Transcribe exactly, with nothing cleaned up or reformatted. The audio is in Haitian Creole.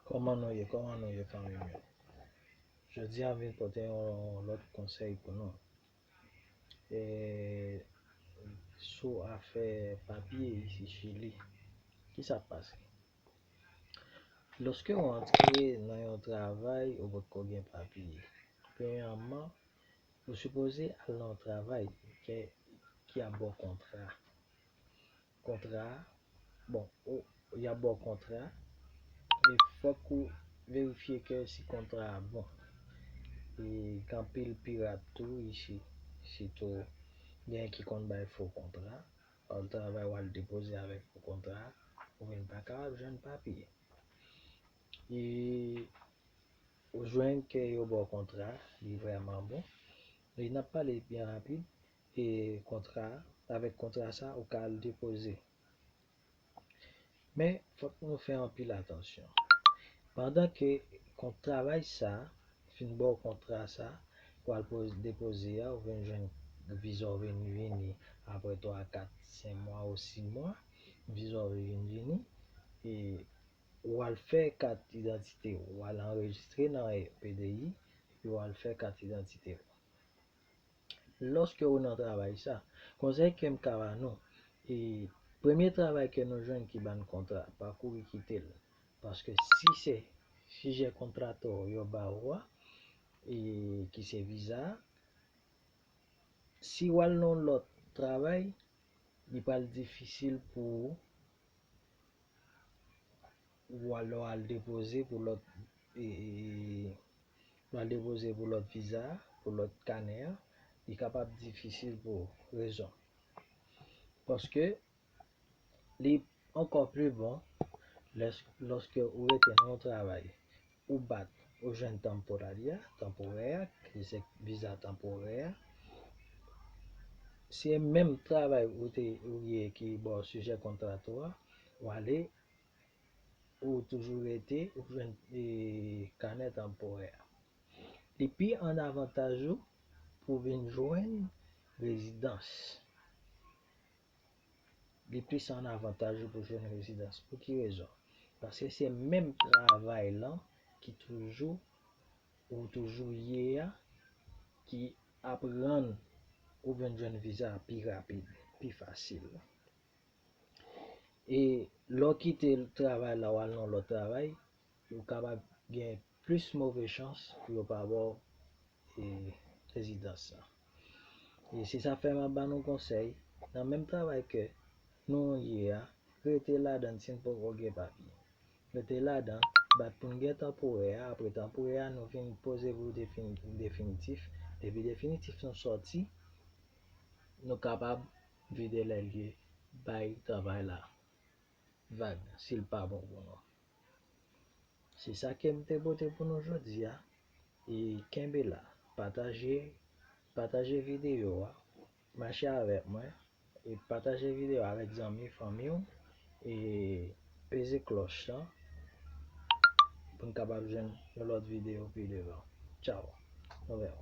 Kòman nou ye? Kòman nou ye, fanmi mwen? Jodi a, m vin pote yon lòt konsèy pou nou. E, sou afè papye isi Chili, ki sa k pase? Lòske w antre nan yon travay, ou potko gen papye. Premyèman, ou sipoze al nan yon travay ke, ki ap ba w kontra. Kontra a, bon, ou, y ap ba w kontra, men fòk ou verifye ke si kontra a bon. E gen anpil pirat tou isi, sitou gen ki konn bay fo kontra. Al travay, w al depoze avèk fo kontra, ou vin pa kapab jwenn papye. E ou jwenn ke yo ba w kontra, li vrèman bon. E n ap pale byen rapid, e kontra, avèk kontra sa, ou ka al depoze. Men, fòk nou fè anpil atansyon. Pandan ke kont travay sa, fin ba w kontra sa, w al poz-, depoze a, ou vin jwenn viza w vin vini apre twa, kat, senk mwa ou sis mwa, viza w vin vini, e w al fè kat idantite w, w al anrejistre nan P D I, epi w al fè kat idantite w. Lòske ou nan travay sa, konsèy ke m ka ba nou, e premye travay ke nou jwenn ki ban kontra, pa kouri kite l. Paske si se sijè kontra to yo ba ou a, e ki se viza a, si w al nan lòt travay, li pral difisil pou ou w al, w al depoze pou lòt, e, e, w al depoze pou lòt viza, pou lòt kanè a, li kapab difisil pou ou. Rezon. Paske li ankò pli bon lès-, lòske ou rete nan yon travay, ou bat, ou jwenn tanporali a, tanporè a, ki se viza tanporè a. Se menm travay ou te, ou ye ki ba w sijè kontra to a, ou ale, ou toujou rete, ou jwenn, e, kanè tanporè a. Li pi an avantaj ou pou vin jwenn rezidans. Li plis an avantaj ou pou jwenn rezidans. Pou ki rezon? Paske se menm travay lan ki toujou, ou toujou ye a, ki ap rann ou vin jwenn viza a pi rapid, pi fasil. E lè w kite travay la, w al nan lòt travay, ou kapab gen plis move chans pou yo pa ba w, e, rezidans lan. E se sa fè m ap ba nou konsèy, nan menm travay ke nou ye a, rete ladan l si n poko gen papye. Rete ladan l, bat pou n gen tanporè a, apre tanporè a, nou vin poze pou defin-, definitif. Depi definitif nou sòti, nou kapab vide lè l ye, bay travay la vag, si l pa bon pou nou. Se sa ke m te pote pou nou jodi a. E kenbe la. Pataje, pataje videyo a. Mache avèk mwen. E pataje videyo a avèk zanmi, fanmi w. E peze klòch lan pou n kapab jwenn yon lòt videyo pi devan. Tchaw. Nou wè.